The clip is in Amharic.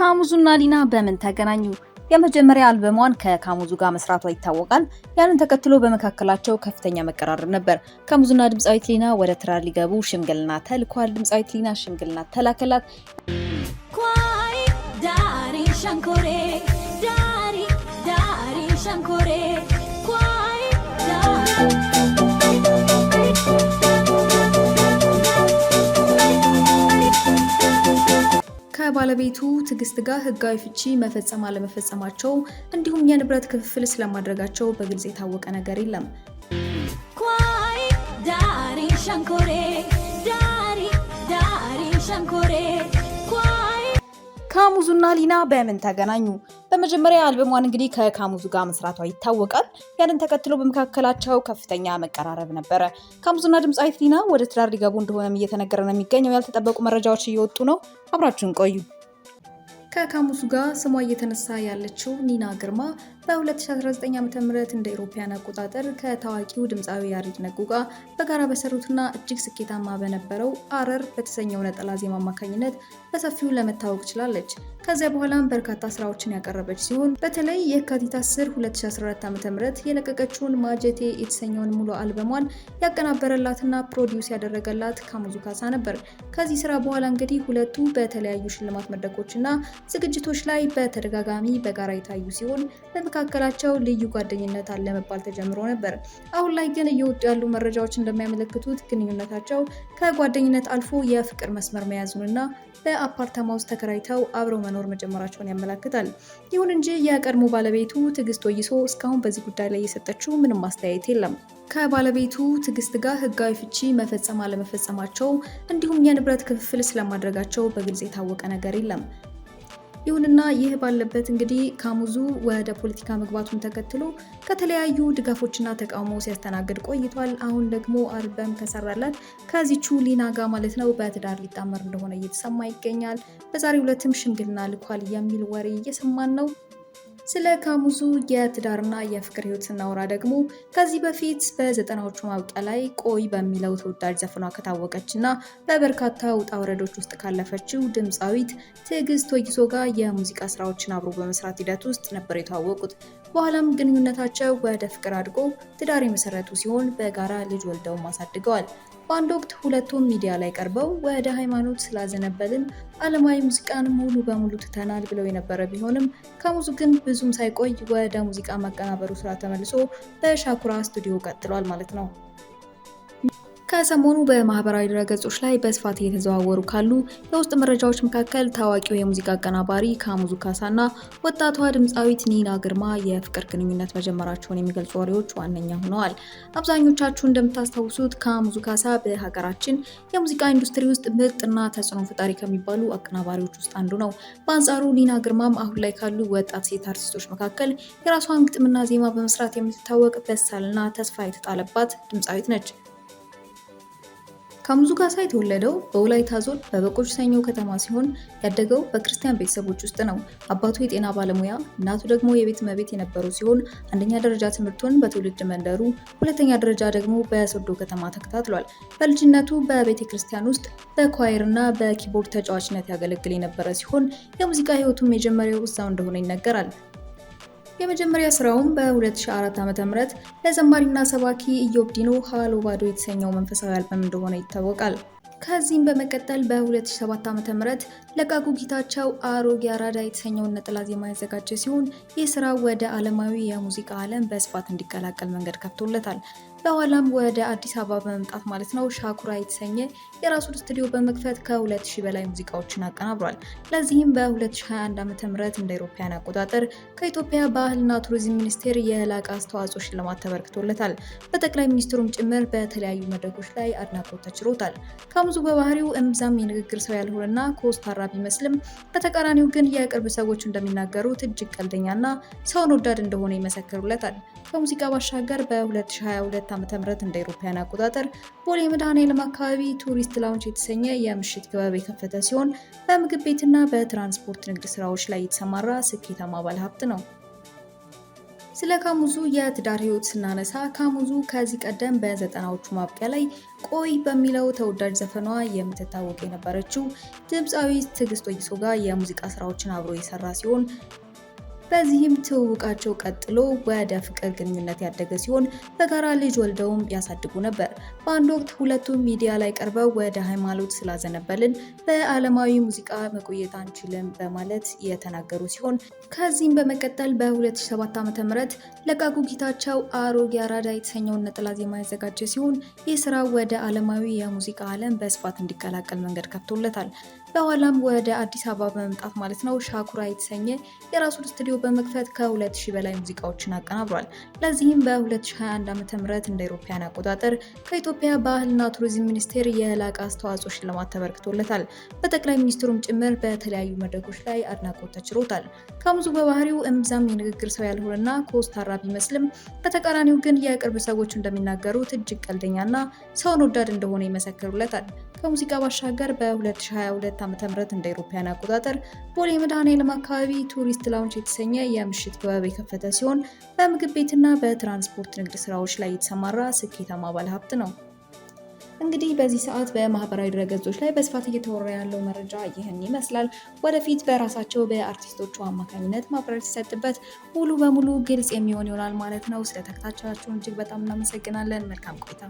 ካሙዙና ሊና በምን ተገናኙ? የመጀመሪያ አልበሟን ከካሙዙ ጋር መስራቷ ይታወቃል። ያንን ተከትሎ በመካከላቸው ከፍተኛ መቀራረብ ነበር። ካሙዙና ድምፃዊት ሊና ወደ ትዳር ሊገቡ ሽምግልና ተልኳል። ድምፃዊት ሊና ሽምግልና ተላከላት። ከባለቤቱ ትዕግስት ጋር ህጋዊ ፍቺ መፈጸም አለመፈጸማቸው እንዲሁም የንብረት ክፍፍል ስለማድረጋቸው በግልጽ የታወቀ ነገር የለም። ካሙዙና ሊና በምን ተገናኙ? በመጀመሪያ አልበሟን እንግዲህ ከካሙዙ ጋር መስራቷ ይታወቃል። ያንን ተከትሎ በመካከላቸው ከፍተኛ መቀራረብ ነበረ። ካሙዙና ድምፃዊት ሊና ወደ ትዳር ሊገቡ እንደሆነም እየተነገረ ነው የሚገኘው። ያልተጠበቁ መረጃዎች እየወጡ ነው። አብራችሁን ቆዩ። ከካሙዙ ጋር ስሟ እየተነሳ ያለችው ኒና ግርማ በ2019 ዓ.ም እንደ አውሮፓውያን አቆጣጠር ከታዋቂው ድምፃዊ ያሬድ ነጉ ጋር በጋራ በሰሩትና እጅግ ስኬታማ በነበረው አረር በተሰኘው ነጠላ ዜማ አማካኝነት በሰፊው ለመታወቅ ችላለች። ከዚያ በኋላም በርካታ ስራዎችን ያቀረበች ሲሆን በተለይ የካቲት 10 2014 ዓ.ም የለቀቀችውን ማጀቴ የተሰኘውን ሙሉ አልበሟን ያቀናበረላትና produce ያደረገላት ካሙዙ ካሳ ነበር። ከዚህ ስራ በኋላ እንግዲህ ሁለቱ በተለያዩ ሽልማት መድረኮችና ዝግጅቶች ላይ በተደጋጋሚ በጋራ የታዩ ሲሆን በመካከላቸው ልዩ ጓደኝነት አለ መባል ተጀምሮ ነበር። አሁን ላይ ግን እየወጡ ያሉ መረጃዎች እንደሚያመለክቱት ግንኙነታቸው ከጓደኝነት አልፎ የፍቅር መስመር መያዙንና በአፓርታማ ውስጥ ተከራይተው አብረው መኖር መጀመራቸውን ያመላክታል። ይሁን እንጂ የቀድሞ ባለቤቱ ትዕግስት ወይሶ እስካሁን በዚህ ጉዳይ ላይ የሰጠችው ምንም አስተያየት የለም። ከባለቤቱ ትዕግስት ጋር ህጋዊ ፍቺ መፈጸም አለመፈጸማቸው እንዲሁም የንብረት ክፍፍል ስለማድረጋቸው በግልጽ የታወቀ ነገር የለም። ይሁንና ይህ ባለበት እንግዲህ ካሙዙ ወደ ፖለቲካ መግባቱን ተከትሎ ከተለያዩ ድጋፎችና ተቃውሞ ሲያስተናግድ ቆይቷል። አሁን ደግሞ አልበም ከሰራላት ከዚቹ ሊና ጋር ማለት ነው በትዳር ሊጣመር እንደሆነ እየተሰማ ይገኛል። በዛሬው ዕለትም ሽምግልና ልኳል የሚል ወሬ እየሰማን ነው። ስለ ካሙዙ የትዳርና የፍቅር ህይወት ስናወራ ደግሞ ከዚህ በፊት በዘጠናዎቹ ማብቂያ ላይ ቆይ በሚለው ተወዳጅ ዘፈኗ ከታወቀች እና በበርካታ ውጣ ውረዶች ውስጥ ካለፈችው ድምፃዊት ትዕግስት ወይሶ ጋር የሙዚቃ ስራዎችን አብሮ በመስራት ሂደት ውስጥ ነበር የተዋወቁት። በኋላም ግንኙነታቸው ወደ ፍቅር አድጎ ትዳር የመሰረቱ ሲሆን በጋራ ልጅ ወልደውም አሳድገዋል። በአንድ ወቅት ሁለቱም ሚዲያ ላይ ቀርበው ወደ ሃይማኖት ስላዘነበልን ዓለማዊ ሙዚቃን ሙሉ በሙሉ ትተናል ብለው የነበረ ቢሆንም ካሙዙ ግን ብዙም ሳይቆይ ወደ ሙዚቃ ማቀናበሩ ስራ ተመልሶ በሻኩራ ስቱዲዮ ቀጥሏል ማለት ነው። ከሰሞኑ በማህበራዊ ድረገጾች ላይ በስፋት እየተዘዋወሩ ካሉ የውስጥ መረጃዎች መካከል ታዋቂው የሙዚቃ አቀናባሪ ካሙዙ ካሳና ወጣቷ ድምፃዊት ኒና ግርማ የፍቅር ግንኙነት መጀመራቸውን የሚገልጹ ወሬዎች ዋነኛ ሆነዋል። አብዛኞቻችሁ እንደምታስታውሱት ካሙዙ ካሳ በሀገራችን የሙዚቃ ኢንዱስትሪ ውስጥ ምርጥና ተጽዕኖ ፈጣሪ ከሚባሉ አቀናባሪዎች ውስጥ አንዱ ነው። በአንጻሩ ኒና ግርማም አሁን ላይ ካሉ ወጣት ሴት አርቲስቶች መካከል የራሷን ግጥምና ዜማ በመስራት የምትታወቅ በሳልና ተስፋ የተጣለባት ድምፃዊት ነች። ካሙዙ ካሳ የተወለደው በወላይታ ዞን በበቆች ሰኞ ከተማ ሲሆን ያደገው በክርስቲያን ቤተሰቦች ውስጥ ነው። አባቱ የጤና ባለሙያ፣ እናቱ ደግሞ የቤት እመቤት የነበሩ ሲሆን አንደኛ ደረጃ ትምህርቱን በትውልድ መንደሩ፣ ሁለተኛ ደረጃ ደግሞ በሶዶ ከተማ ተከታትሏል። በልጅነቱ በቤተ ክርስቲያን ውስጥ በ choir እና በ keyboard ተጫዋችነት ያገለግል የነበረ ሲሆን የሙዚቃ ሕይወቱም የጀመረው እዛው እንደሆነ ይነገራል። የመጀመሪያ ስራውም በ2004 ዓ.ም ለዘማሪና ሰባኪ ኢዮብ ዲኖ ሃሎ ባዶ የተሰኘው መንፈሳዊ አልበም እንደሆነ ይታወቃል። ከዚህም በመቀጠል በ2007 ዓ.ም ለቃቁ ጌታቸው አሮጌ አራዳ የተሰኘውን ነጠላ ዜማ ያዘጋጀ ሲሆን ይህ ስራ ወደ ዓለማዊ የሙዚቃ ዓለም በስፋት እንዲቀላቀል መንገድ ከፍቶለታል። በኋላም ወደ አዲስ አበባ በመምጣት ማለት ነው ሻኩራ የተሰኘ የራሱን ስቱዲዮ በመክፈት ከ2000 በላይ ሙዚቃዎችን አቀናብሯል። ለዚህም በ2021 ዓ.ም እንደ አውሮፓውያን አቆጣጠር ከኢትዮጵያ ባህልና ቱሪዝም ሚኒስቴር የላቀ አስተዋጽኦ ሽልማት ተበርክቶለታል። በጠቅላይ ሚኒስትሩም ጭምር በተለያዩ መድረኮች ላይ አድናቆት ተችሮታል። ካሙዙ በባህሪው እምብዛም የንግግር ሰው ያልሆነና ኮስታራ ቢመስልም በተቃራኒው ግን የቅርብ ሰዎች እንደሚናገሩት እጅግ ቀልደኛና ሰውን ወዳድ እንደሆነ ይመሰክሩለታል። ከሙዚቃ ባሻገር በ2022 ዓ.ም እንደ አውሮፓውያን አቆጣጠር ቦሌ መድኃኔዓለም አካባቢ ቱሪስት ላውንች የተሰኘ የምሽት ክበብ የከፈተ ሲሆን በምግብ ቤትና በትራንስፖርት ንግድ ስራዎች ላይ የተሰማራ ስኬታማ ባለሀብት ነው። ስለ ካሙዙ የትዳር ህይወት ስናነሳ ካሙዙ ከዚህ ቀደም በ90ዎቹ ማብቂያ ላይ ቆይ በሚለው ተወዳጅ ዘፈኗ የምትታወቅ የነበረችው ድምፃዊ ትዕግስት ወይሶ ጋር የሙዚቃ ስራዎችን አብሮ የሰራ ሲሆን በዚህም ትውውቃቸው ቀጥሎ ወደ ፍቅር ግንኙነት ያደገ ሲሆን በጋራ ልጅ ወልደውም ያሳድጉ ነበር። በአንድ ወቅት ሁለቱም ሚዲያ ላይ ቀርበው ወደ ሃይማኖት ስላዘነበልን በዓለማዊ ሙዚቃ መቆየት አንችልም በማለት የተናገሩ ሲሆን ከዚህም በመቀጠል በ2007 ዓ.ም ለቃቁ ጌታቸው አሮጌ አራዳ የተሰኘውን ነጠላ ዜማ ያዘጋጀ ሲሆን ይህ ስራ ወደ ዓለማዊ የሙዚቃ ዓለም በስፋት እንዲቀላቀል መንገድ ከፍቶለታል። በኋላም ወደ አዲስ አበባ በመምጣት ማለት ነው ሻኩራ የተሰኘ የራሱን ስቱዲዮ በመክፈት ከ2000 በላይ ሙዚቃዎችን አቀናብሯል። ለዚህም በ2021 ዓ.ም እንደ አውሮፓውያን አቆጣጠር ከኢትዮጵያ ባህልና ቱሪዝም ሚኒስቴር የላቀ አስተዋጽኦ ሽልማት ተበርክቶለታል። በጠቅላይ ሚኒስትሩም ጭምር በተለያዩ መድረኮች ላይ አድናቆት ተችሮታል። ካሙዙ በባህሪው እምብዛም የንግግር ሰው ያልሆነና ኮስታራ ቢመስልም በተቃራኒው ግን የቅርብ ሰዎች እንደሚናገሩት እጅግ ቀልደኛና ሰውን ወዳድ እንደሆነ ይመሰክሩለታል። ከሙዚቃ ባሻገር በ2022 ዓ.ም እንደ አውሮፓውያን አቆጣጠር ቦሌ መድኃኔዓለም አካባቢ ቱሪስት ላውንጅ የተሰኘ የምሽት ክበብ የከፈተ ሲሆን በምግብ ቤትና በትራንስፖርት ንግድ ስራዎች ላይ የተሰማራ ስኬታማ ባለሀብት ነው። እንግዲህ በዚህ ሰዓት በማህበራዊ ድረገጾች ላይ በስፋት እየተወራ ያለው መረጃ ይህን ይመስላል። ወደፊት በራሳቸው በአርቲስቶቹ አማካኝነት ማብራሪያ ሲሰጥበት ሙሉ በሙሉ ግልጽ የሚሆን ይሆናል ማለት ነው። ስለተከታተላችሁን እጅግ በጣም እናመሰግናለን። መልካም ቆይታ።